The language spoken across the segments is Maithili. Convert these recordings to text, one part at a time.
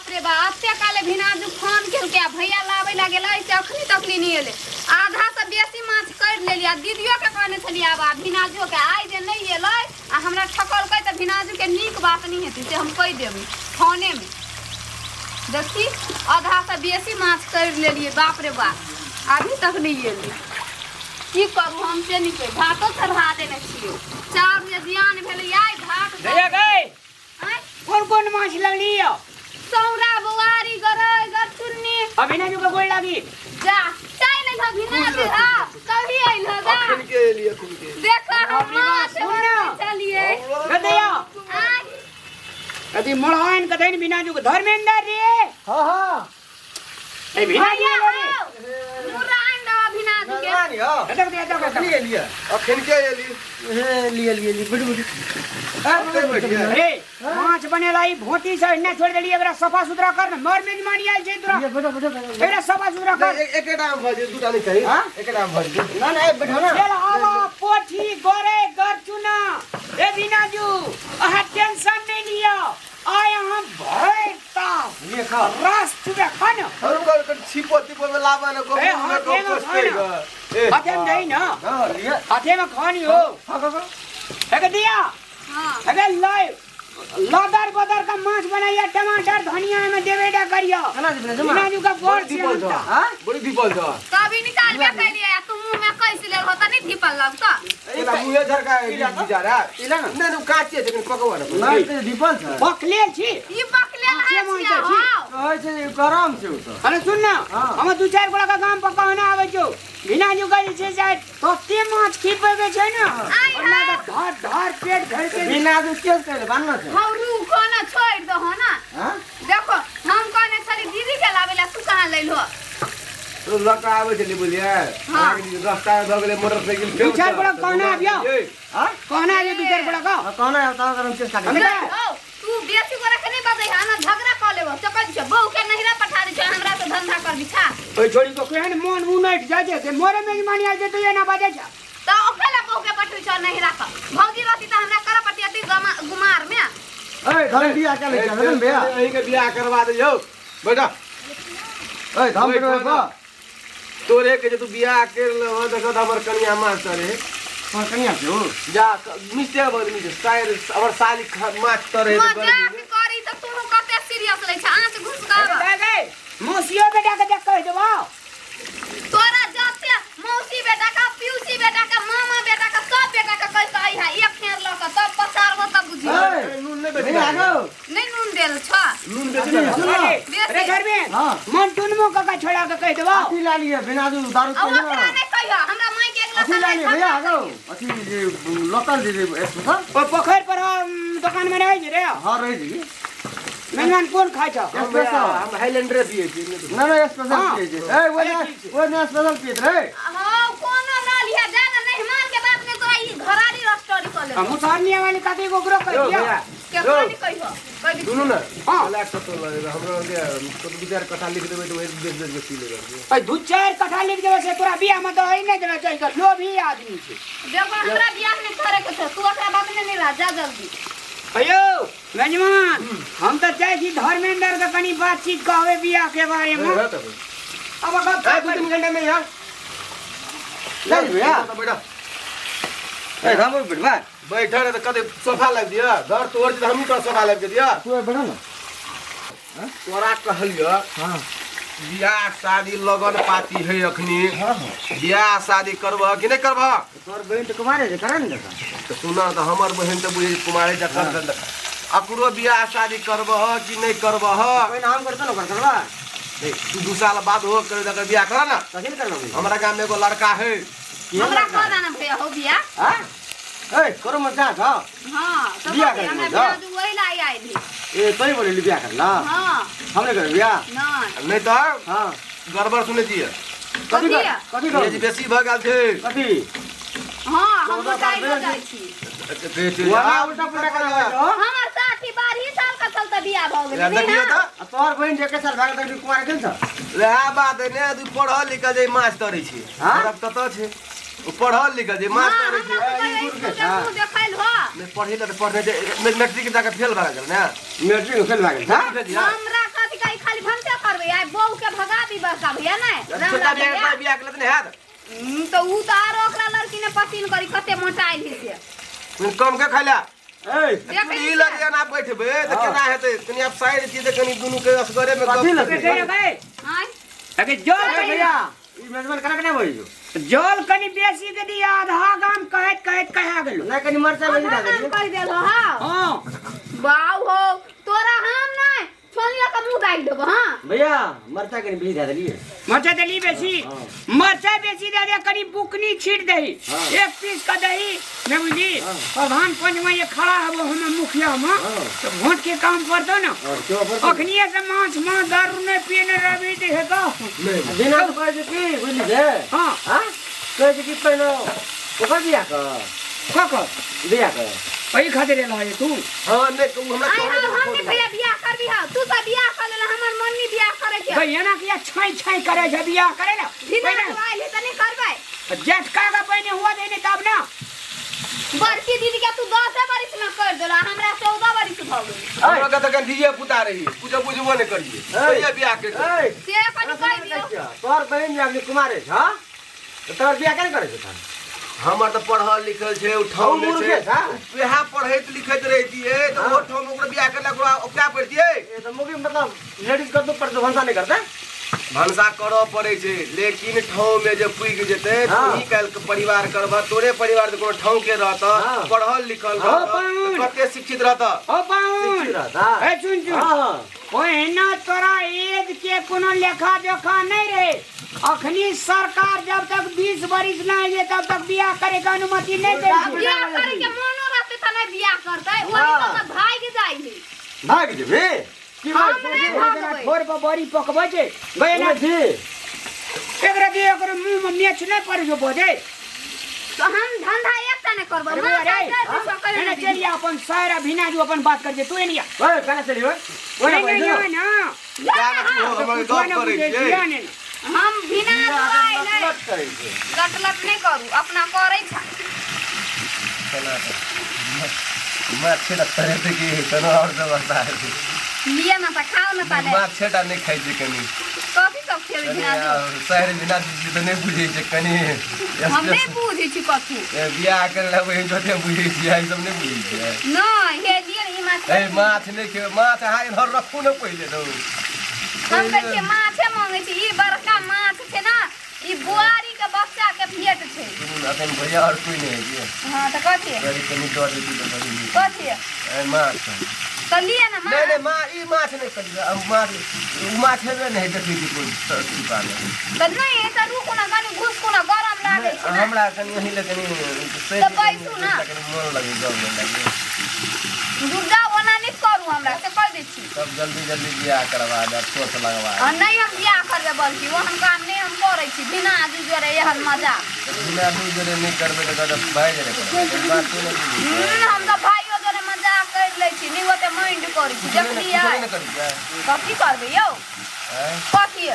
बाप रे बाप, एते काले भिनाजू फोन केलकै आ भैया लाबै ला गेलै से अखनी तक नहि एलै। आधा से बेसी माछ करि लेलियै आ दीदियो के कहने छलियै आब आ भिनाजू के आइ जे नहि एलै आ हमरा ठकलकै तऽ भिनाजू के नीक बात नहि हेतै से हम कहि देबै फोने मे। देखी आधा से बेसी माछ करि लेलियै, बाप रे बाप, अभी तक नहि एलै। की करू हम से नहि कहि, भातो चढ़ा देने छियै, चाउर जे जियान भेलै आइ भात। भैया गए आँय? कोन कोन माछ लगली यौ? सौरा बुआरी गरई गरचुन्नी। अभी ना जुका गोल लागी। जा चाय नहीं हो भिना दे हा कभी आइल हो जा। अखन के एली अखन के देखा हम बाप रे बाप, माछ सुन ना। बनबै चलिए। गदैया आँय? अभी मड़ाइन कथैन बिना जुक धर्मेंद्र रे। हाँ हाँ ए बिना भैया जुक रे। हो मुर्रा आनि दो अभिना जी के। नानी हो एतक दे एतक अखनी एतक। एलियै अखन के एली हे लिए लिए लिए बैठू बैठू अखन बैठिए। रे माछ बनेला ई भोती से एने छोड़ देली, एकरा सफा सुथरा कर न, मर मेजबानी आयल छै तोरा। ये बैठो बैठो बैठो। एकरा सफा सुथरा कर। एकेटा मे भऽ जेतै, दूटा नहि चाही। हाँ? एकेटा मे भऽ जेतै। ना ना ए बैठो ना। चल आवा पोठी गोरे गरचुना। ए बिनाजू अहाँ टेंशन नहीं लियो, आय हम भरि ताव लिए खा रस चुबे खा न। हम कर कर छिपो तिपो में लाबा न को ए, हाथे में खा न। ए हाथे में दही न। हां लिए हाथे में खानी हो। खा खा खा। एक दिया। हाँ। अरे लाए लदर बदर का माछ बनाइया, टमाटर धनिया में देबे डा करियो। केना जे बने बिनाजू का बड़ी बड़ धीपल छ। सियान हां बड़ी धीपल छ। कभी निकाल के कैलिए तू मुंह में कैसे ले होता नहीं धीपल लगता। एला मुँहे झरका बिचारा। इला ना। नहि नहि, काचे छै, कनि पकवा न। ना ते दीपल छ। बकलेल छी। ई बकलेल काचे है माछ छियै, छी। हाँ। कहै छै जे गरम छै ओ तऽ। अरे सुन ना, हाँ। हम दू चारि गोला का गाम पर कहना आबै छौ, बिनाजू का जे छै से तते माछ खिपेबे छै ना, आइ और ना तऽ धर धर पेट भरि के। बिना दूध के कहले बान्ना छै। हम रुको ना, छोड़ दो हो ना। हां देखो हम कहने छली दीदी के लावे ला, तू कहाँ लैलो? तो लऽ कऽ आबै छलै बुझलियै। हाँ। अहाँके रास्ता मे भऽ गेलै मोटरसाइकिल। दू चारि गोला कहना आबियौ। हां कहना आबियौ दू चारि गोला का। हां कहना है त गरम केस काटे। हमें नहीं हो, तू बेसी गोरा के नहीं बजै है ना, झगड़ा कऽ लेबो चकल छै, बहू के नहिरा पठा दै छै, हमरा से धंधा कर बिछा। ओइ छोड़ी को केहन मन उनट जाइ छै से मोरे मेजबानी आइ छै तऽ एना बाजै छै। तऽ ओकरे ला बहू के पठबै छौ नहिरा के। भौजी रहती तऽ हमरा करऽ पड़ती अति गुमार में। ए धर्म बियाह के ले चल बियाह। अहीं के बियाह करवा दियौ बैठा। ए धर्म बैठो बेटा ना। तोरे के जे तू बियाह कर लेबह देखऽ तऽ हमर कनिया मास्टर हे। तोहर कनिया छौ? जा मिस्टेक भऽ गेल, मिस्टेक। साइर हमर साली माछ तरे हे तऽ मजाक गर्मी मे। करी तऽ तू कते सीरियस लै छ, आँच घुसकाब। अरे गई मौसियो बेटा के देख कहि देबौ। तोरा जते मौसी बेटा का, पियूसी बेटा का, मामा बेटा का, सब बेटा का कहि कहि है एक फेर लऽ कऽ तब पसारबो तब बुझियो। ए, नून नहि बेसी भैया लागल। आगो। नहि नून देल छ। नून बेसी अथी, लागल। सुन ना। अरे बेसी। अरे धर्मेंद्र, हाँ। मन टुनमो काका छोड़ा के कहि देबौ। अथी ला लिए बिना दूध दारू आ के ना। ओकरा नहि कहियो, हमरा माय के अगला अथी साल ला लिए भैया झगड़ा आगो। अथी जे लोकल जे जे स्पेशल। ओहि पोखरि पर दोकान में रहै छै रे। हां रहै छै। मेहमान कोन खाइ छौ? हम भैया, हम हाईलैंडरे पियै छी। ना ना स्पेशल हाँ। पियै छै। ए वो ना वो ना स्पेशल पियत रे। हाँ कोनो ना लिया जा ना मेहमान के बात में तोरा ई घरारी रस्टोरी कऽ लेबो। मुसहरनिया वाली काकी को ओकरो कहि यौ दियौ। भैया, केकरो यौ, नहि कहियो, कहि दी। सुनू ने। हाँ। लाख सत्तर लगेगा हमरा के तो दू चारि कट्ठा लिख देबै तऽ वही बेच बेच के पी लेबै। अरे दू चारि कट्ठा लिख देबै से तोरा बियाह में दही नहि देना चाहिए, लोभी आदमी छै। देखो हमरा बियाह नहि करे के छौ, तू ओकरा बात में नहि रह, जा जल्दी। अयो मेजबान, हम तऽ जाइ छी धर्मेंद्र के कनी बातचीत कहबै बियाह के बारे में। अब अगर दू तीन घंटा में यार चल भैया। बैठा। ए राम बैठबा। बैठा रहे तऽ कते सोफा लाबि दिअ, घर तोड़ तऽ हमहूँ तोरा सोफा लाबि के दिअ। तू बैठो ना। तोरा कहलियऽ हां बियाह शादी लगन पाती है अखनी। हां हां बियाह शादी करबह कि नहि करबह? तोर बहिन तऽ कुमारे छै, करा ने देखा। तऽ सुनऽ तऽ हमर बहिन तऽ बुझै कुमारे जकर हाँ। अकरो बियाह शादी करबह कि नहि करबह? पहिने हम करतौ ने ओकर करबा। नहीं, तू 2 साल बाद हो कर तकर बियाह कर ना। कथी ने करबा? हमरा गाम में एगो लड़का है। हमरा कह देना भैया हो बियाह। हां ए करो मत जा हां। हाँ तो बियाह कथी, करे हमरा जा। बियाह दू वही ला आइ भी। ए तोई बोलेली बियाह करला? हाँ। हमने कर बियाह। नहीं। नहीं तऽ हां गड़बड़ सुनै छियै। कथी कथी? कर कथी कर एज बेसी भऽ गेल छै। कथी? हाँ हम चौदह साल मोटाइलो भेल। जाइ छी। वहाँ उल्टा पुल्टा करा हो। हमर साथी 12 साल का चलते बियाह भऽ गेलै। देखियौ नहीं तऽ ना? आ तोहर बहिन जे 21 साल भए गेल तक कुमार गेल छ। वएह बात है ने, तू पढ़ल लिखल जे माछ तरै छै। हाँ? हमरा कतऽ छै ओ पढ़ल लिखल जे माछ हाँ, तरै छै। हमरा तऽ ई कहियो दूर के, स्कूल के हाँ। मुँह देखैल हो। नहि पढ़ै लए तऽ पढ़ने छै, मैट्रिक जाके फेल भए गेल ने। मैट्रिक फेल भए गेल छ। फेल भए हमरा कथी करबै आइ बहू के भगाबी बड़का भैया नै छोटा रामलाल बियाह भैया करतै, बियाह के लेतै नहि हैत। तऽ ऊ तऽ आरो ओकरा लड़की ने पसीन करी कते मोटाइल है से कम के खाइला ए देखै ई लग जेना बैठबै तऽ केना हेतै कनि आब साइड छी तऽ कनि दुनू के असगरे मे कथी गप लगतै? गई गई आँय अगे जल ए कनि भैया ई मेजबान कना कना होई जो जल कनि बेसी के दिया आधा गाम कहैत कहैत कहा गेलो नहीं कनी मरचा बेसी आधा दे काम दियो कर देलहो हाँ हां बाउ हो तोरा हम नहीं छोलिया के मुंह दागि देबो हाँ भैया मरचा कनी बेसी दे दिलिए मरचा देली बेसी हाँ। मरचा बेसी दे दे कनि बुकनी छीट दही हाँ। एक पीस का दही नहीं बुझली हाँ। प्रधान पंच में ये खड़ा हबो हम मुखिया हम हाँ। तो वोट के काम पड़तो ना और क्यों पर अखनिए से माछ माछ दारू नहीं पिए रवि दे है तो बिना तो कहै छै की बुझली जे हाँ हां कहै छै कि पहिनो ओकर बियाह कर का कर बियाह कर वही खातिर एल है तू हां नहि कहू हमरा आइ कहने हम हम नहीं भैया बियाह करबी हाँ तू सब बियाह कर लेला हमर मन नहीं बियाह करे के भाई एना किया छाई छाई करे छै बियाह करे ना बिना पहिने आइल है त नहीं करबै जेठका का पहिने हुआ दे नहीं तब ना बड़की दीदी के तू 10 बरिस में कर देला हमरा 14 बरिस भ गेल हमरा के तऽ कनि धिये पुता रही पूजा बुझबो नहि करियै कहिया बियाह के ए से कनि कहि दियौ तोहर बहिन जे अभी कुमारे छ तऽ तोहर बियाह केना करै छै हमर तऽ पढ़ल लिखल छै ओ ठाम मूर्खे छै छा। वएह पढ़ैत लिखैत रहितियै तऽ ओ ठाम ओकरो बियाह करला ओकरा ओकरा पड़तियै ए तऽ मुगी मतलब लेडीज कतौ पर तो भनसा नहीं करते भनसा करऽ पड़ै छै लेकिन ठाँव में जे पुगि जेतै हाँ। तोही काल्हि के परिवार करबह तोरे परिवार तऽ कोनो ठाँव के रहतऽ हाँ। पढ़ल लिखल हाँ, रहतऽ पाहुन। तऽ कते शिक्षित रहतऽ ओ पाहुन शिक्षित रहता। ए सुन सुन हाँ हाँ ओहिना तोरा एज के कोनो लेखा जोखा नहीं रहे अखनी सरकार जब तक 20 बरिस नहीं है तब तक बियाह करे के अनुमति नहीं दे उल्टा बियाह करे के मोनो रहते त नहीं बियाह करतै ओही हाँ। सब भागि जाइ है भाग जेबे की हम भाग नहि भागबै ठोर पर बड़ी पकबै छै गए ना जी एकरा दे ओकर मुंह में मेच नहीं पड़े जो बजे तो हम धंधा एकटा नहि करबै अरे माँ बौआ रे, साइड से एने करे चलि आ अपन सारा भिना जो अपन बात कर जे तू एने आ ओए कना चली ओए ओए एने आ ना जा ना तू हमर कुछो गप ना करै बुझै छियै छियै ने हम बिना दवाइ नहि करै छै लट नहि करू अपना करै छ माछे टा तरेतै कि कोनो आओर व्यवस्था हेतै लिए न तऽ खाओ न ताले माछे टा नहि खाइ छै कनि कथी सब खेबै कनि बिना दूध? शहर बिना छी तऽ नहि बुझै छै कनि हम नहि बुझै छी कथी बियाह करै लए बहिन जते बुझै छियै ई सब नहि बुझै छियै नहि हे लिए ने ई माछ ए माछ नहि खेबै माछ अहाँ इधर रखू ने पहिले तऽ हम कहै छियै माछे मांगै छी ई बड़का माछ छै ने ई बुआरी के बच्चा के पेट छै सुनू ने अखन भैया आओर कोइ नहि है कि हाँ तऽ कथी कनि कनि दऽ देती तऽ बड़ी नीक। कथी ए माछ तऽ लिए ने नहि नहि माछ माछ ई माछ नहि करियौ आब माछ ओ माछ हेबे नहि देखै छी कोइ दुकानमे तऽ नहि तऽ रुकू ने कनि घुसकू ने गरम लागै छै ने हमरा कनि एहि लए कनि तऽ बैसू ने। कनि मोन लगै गप लागि दुर्गा ओना नहि करू हमरा से कहि दै छी तब जल्दी जल्दी बियाह करवा दे सोच लगवा आ नहि हम बियाह करबै बल्कि ओहन काम नहि हम करै छी बिना आजू जोरे एहन मजा बिना दू जोरे नहि करबै तऽ गदर भाइ जोरे करबै तऽ बात नहि बुझै हम तऽ भाइयो जोरे मजाक करि लै छी नहि ओते माइंड करै छी देखलियै नहि करै छियै कथी करबै यौ आँय? कथी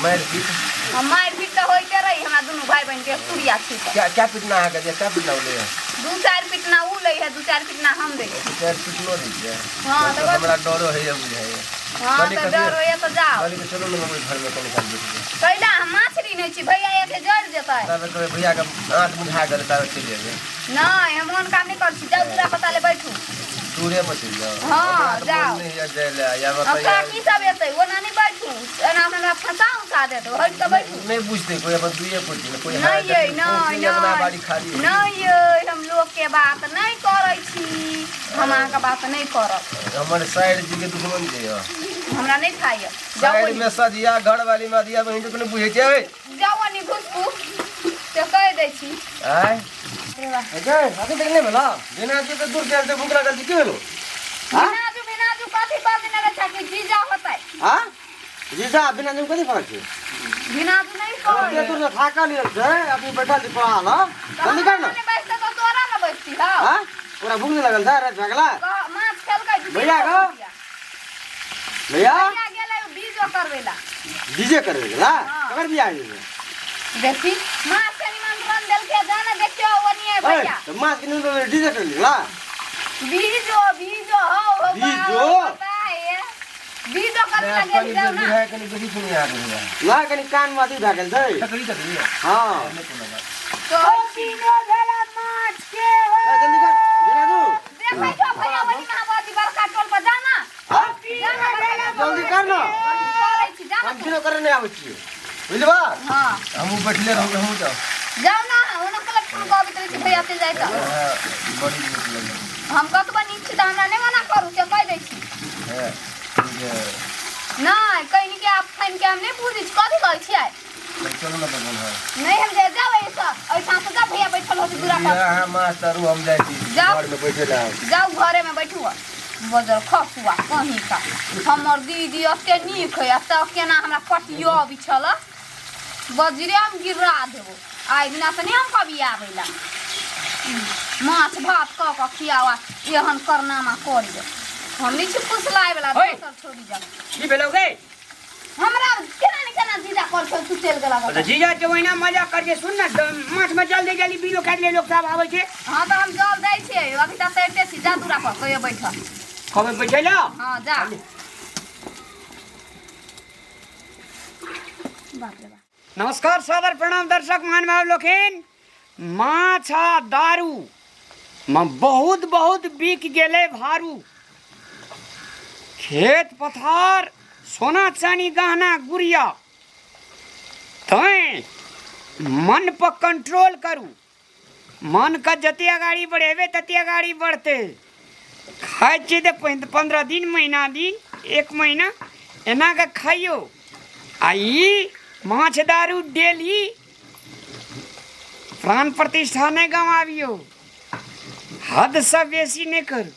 मारि पीट हम मारि पीट तऽ होइते रही हमरा दुनू भाइ बहिनके सूर्या छी तऽ क्या क्या पीटना अहाँके जे क्या पीटना होलै दू चारि पिटना उ लै है दू चारि पिटना हम दै छी चारि पीटनो दै छियै हाँ तऽ हमरा डरो होइए बुझाइए हाँ तऽ डर होइए तऽ जाओ कहली कि चलू ने हम घरमे कनि काल बैठ जाए कैला हम माछरी नहि छी भैया एते जरि जेतै ताबे कहबै भैयाके आँख बुझा गेलै ताबे चलि जेबै नहि हम ओहन काम नहि करै छी जाउ दूरा पताले बैठू दूरे पर चलि जाउ हाँ, हमरा तऽ जाउ। मोन नहि होइए जाय लए या अब बताइए काकी सब एतै ओना नहि बैठू एना हमरा फंसा उसा देत हटि कऽ बैठू नहि बुझतै कोइ अपन दुइए कोइ छै ने कोइ नहि यै नहि अपना बाड़ी नहि खाली नहि यै हम लोकके बात नहि करै छी हम अहाँके बात नहि करब हमर साइड जी के दुश्मन जे यऽ हमरा नहि खाइए जाउ साइड में सजिया घर वाली में दिया बहिन तो बुझै छै जाउ अनि घुसकू से कहि दै छी आय अरे अभी तक नहीं भेला बिना जी के दूर के भूख लागल छै की भेलो भिनाजू भिनाजू कथी बजने रहै छै कि जीजा होतै हां जीजा बिना जी कथी फरक छै भिनाजू नहि अभी कहै दूर से थाकल छै अभी बैठल छी पढ़ा ल जल्दी कर ना नहि बैसतै तऽ तोरा ने बैसती हौ हां पूरा भूख नहीं लागल छै रात भगला माछ खेलकै भैया गो। भैया भैया गेलै बीजो करबै ला डीजे करबे गेला हाँ। ककर बियाह छै देखी माछ के निमंत्रण देलकै जाने देखियो ओनिए भैया तऽ माछ के निमंत्रण डीजे कर गेला बीजो बीजो हौ हौ बीजो? पता है बीजो कथी लगे कनि जाउ बेसी ना है कनि बेसी सुनी अहाँके भैया ना कनि कान मे अथी भए गेल छै तकरी तकरी हँ नहि कोनो बात तो ओ पीनो भेला माछ के हो ए, जल्दी कर बिनाजू देखै छौ भैया वही महावादी बड़का टोल पर जाना ओ पीनो भेला जल्दी कर ना करै छी जाना हम किनो करे नहि आबै छियै बुझलबा हां हमहूँ बैठले रहब हमहूँ जाउ जाउ ना ओना कलक फोन कऽ अबैत रहै छी भैया चलि जाइ तऽ हँ, बड़ी नीक लगै हम कतबो नीक छी तऽ हमरा नहि मना करू से कहि दै छी है जे नहि कहि के आब फाइन के हम नहि बुझै छी कथी कहै छियै चलू ना बगल है नहि हम जे जाउ एहिसँ एहिठाम से जाउ भैया बैठल होतै दूरा पर अहाँ माछ तरू हम जाइ छी जाउ। घरमे बैठे लए आब जाउ घरेमे बैठू बजर खसुआ कहीं का हमर दीदी एते नीक है एतऽ केना हमरा पटियो अबै छल बजरे हम गिरा देबो आइ दिना से नहि हम कभी आबै ला माछ भात कऽ कऽ खियावा एहन करनामा करियो हम नहि छी फुसलाय वाला ओए। दोसर छोड़ी जा की भेलौ गे हमरा केना ने केना जीजा कर छौ तू चलि गेला तो जीजा के ओहिना मजा कर जे सुन ना माछ में जल्दी जल्दी बीरो काटि ले लोग सब आबै छै हाँ तऽ हम जल दै छियै अभी तक तैरते छी जा दूरा पर कहियो बैठल खबर बैठे ला हाँ जा बाप रे बाप नमस्कार सादर प्रणाम दर्शक महानुभाव लोकिन माछ आ दारू मे बहुत बहुत बिक गेलै भारू खेत पथार सोना चानी गहना गुड़िया तैँ मन पर कंट्रोल करू मनके जते अगाड़ी बढ़ेबै तते अगाड़ी बढ़तै खाइ छियै तऽ 15 दिन महीना दिन एक महीना एना कऽ खाइयौ आ ई माछ दारू डेली प्राण प्रतिष्ठा नहि गमाबियौ हदसँ बेसी नहि करू।